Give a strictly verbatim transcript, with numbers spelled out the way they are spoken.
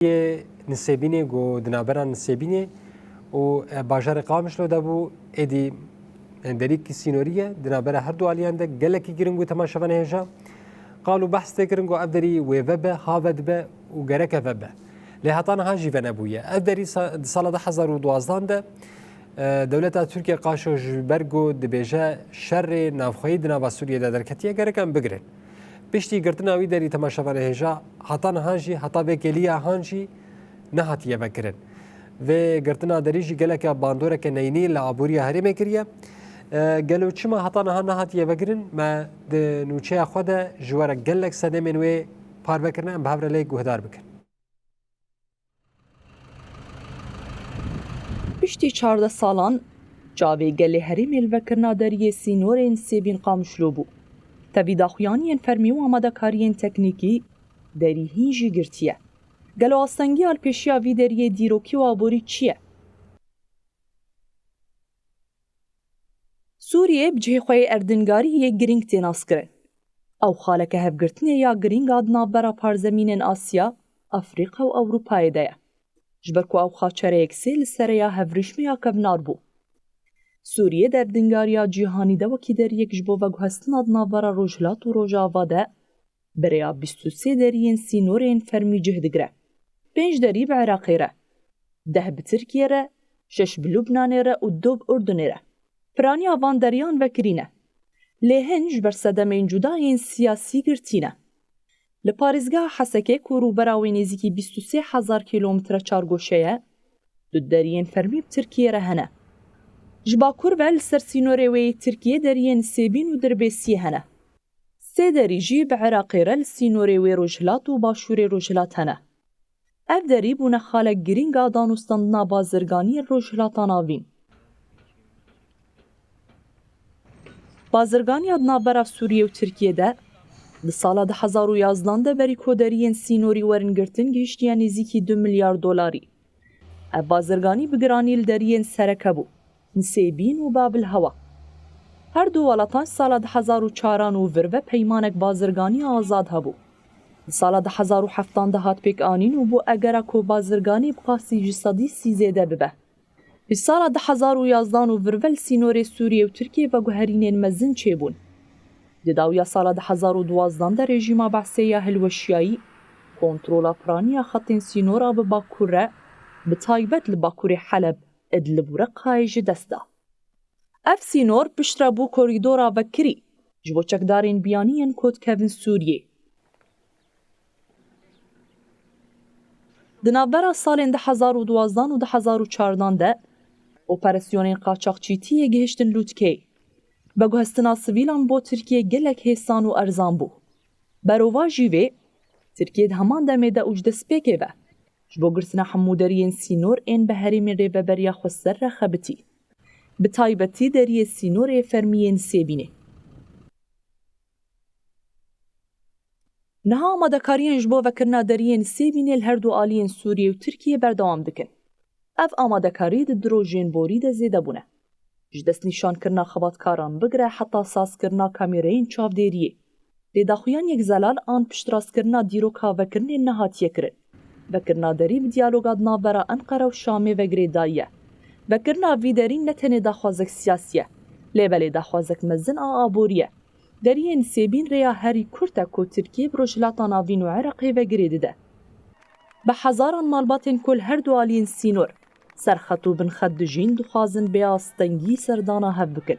Yê Nisêbînê ku di navbera Nisêbînê û, e, bajarê Qamişlo de bû, êdî, e, derîkî sînorî ye. Di navbera her du aliyan de gelekî giring bû temaşevanê hêja. Qal û behs tê kirin ku ev derî wê vebe, ha vedibe û gereke vebe. Lê heta niha jî venebûye. Ev derî sa-, di sala du hezar û duwazdan de, e, dewleta Tirkiye qaşo ji ber ku dibêje şerê navxweyî di nava Sûriyê de derketiye, gerek em bigirin. Piştî girtina wî derî temaşevanê hêja, heta niha jî, heta vê kêliya han jî nehatiye vekirin. Vê girtina derî jî geleke bandoreke neyînî li aboriya herêmê kiriye. E, gelo çima heta niha nehatiye vekirin? Me di nûçeya xwe de ji we re gelek sedemên wê parve kirine, em bi hev re lê guhdar bikin. Piştî çardeh salan, çavê gelê herêmê li vekirina deriyê sînorên Sêbîn Qamişlo bû. Tevî daxuyaniyên fermî û amadekariyên teknîkî derî hîn jî girtiye. Gelo astengiya li pêşiya vî deriyê dîrokî û aborî çi ye? Sûriyê bi cihê xwe yê erdingarî yê girîng tê naskirin. Ew xaleke hevgirtinê ya girîng a di navbera parzemînên Asya, Afrîka û Ewropayê de ye. Ji ber ku ew xaçereyek sê li serê ya hevrîşmê ya kevnar bû. Sûriyê di erdingariya cîhanî de wekî deriyek ji bo veguhestina di navbera Rojhilat û Rojava de bi rêya bîst û sê deriyên sînorê yên fermî cih digire. Pênc derî bi Iraqê re, deh bi Tirkiyê re, şeş bi Lubnanê re û du bi Urdunê re. Piraniya van deriyan vekirî ne. Lê hin ji ber sedemên cuda yên siyasî girtî ne. Li parêzgeha Hesekê ku rûbera wê nêzîkî bîst û sê hezar kîlometre çargoşe ye, du deriyên fermî bi Tirkiyê re hene. Ji bakur ve li ser sînorê wê yê Tirkiyê deriyên Sêbîn û Dirbêsiyê hene. Sê derî jî bi Iraqê re li sînorê wê rojhilat û başûrê rojhilat hene. Ev derî bûne xalek girîng a danûstandina bazirganiyên Rojhilata Navîn. Bazirganiya di navbera Sûriyê û Tirkiyê de di sala du hezar û yazdan de berî ku deriyên sînorî werin girtin gihiştiye nêzîkî du milyar dolarî. Ev bazirganî bi giranî li deriyên sereke bû, Nisêbîn û Babil Hewa. Her du welatan sala du hezar û çaran û vir ve peymanek bazirganî azad hebû. Di sala du hezar û heftan de hat pêkanîn û bû egera ku bazirganî bi qasî ji sedî sî zêde bibe. Ji sala du hezar û yazdan û vir ve li sînorê Sûriyê û Tirkiyê veguherînên mezin çêbûn. Di dawiya sala du hezar û duwazdan de rejîma Behsê ya hilweşiyayî kontrola piraniya xetên sînora bi Bakur re, bi taybet li Bakurê Heleb, Idlib û Reqayê ji dest da. Ev sînor piştre bû korîdora vekirî ji bo çekdarên biyanî yên ku dikevin Sûriyê. Di navbera salên du hezar û duwazdan û du hezar û çardan de operasyonên qaçaxçîtiyê gihiştin Lûtkeyê. Veguhestina sivîlan bo Tirkiyê gelek hêsan û erzan bû. Berovajî vê, Tirkiye di heman demê de û ji destpêkê ve ji bo girtina hemû deriyên sînor ên bi herêmên rêveberiya xweser re xebitî. Bi taybetî deriyê sînorê fermî yên Sêbînê. Niha amadekariyên ji bo vekirina deriyên Sêbînê li her du aliyên Sûriyê û Tirkiyê berdewam dikin. Ev amadekarî di du rojên borî de zêde bûne. Ji destnîşankirina xebatkaran bigire heta sazkirina kamêreyên çavdêriyê. Lê daxuyaniyek zelal an piştrastkirina dîroka vekirinê nehatiye kirin. Vekirina derî bi diyaloga di navbera Enqere û Şamê ve girêdayî ye. Vekirina vî derî ne tenê daxwazek siyasî ye, lê belê daxwazek mezin a aborî ye. Deriyên Sêbîn rêya herî kurt e ku Tirkiye bi Rojhilata Navîn û Iraqê ve girê dide. Bi hezaran malbatên ku li her du aliyên sînor, serxet û binxet dijîn, dixwazin bê astengî serdana hev bikin.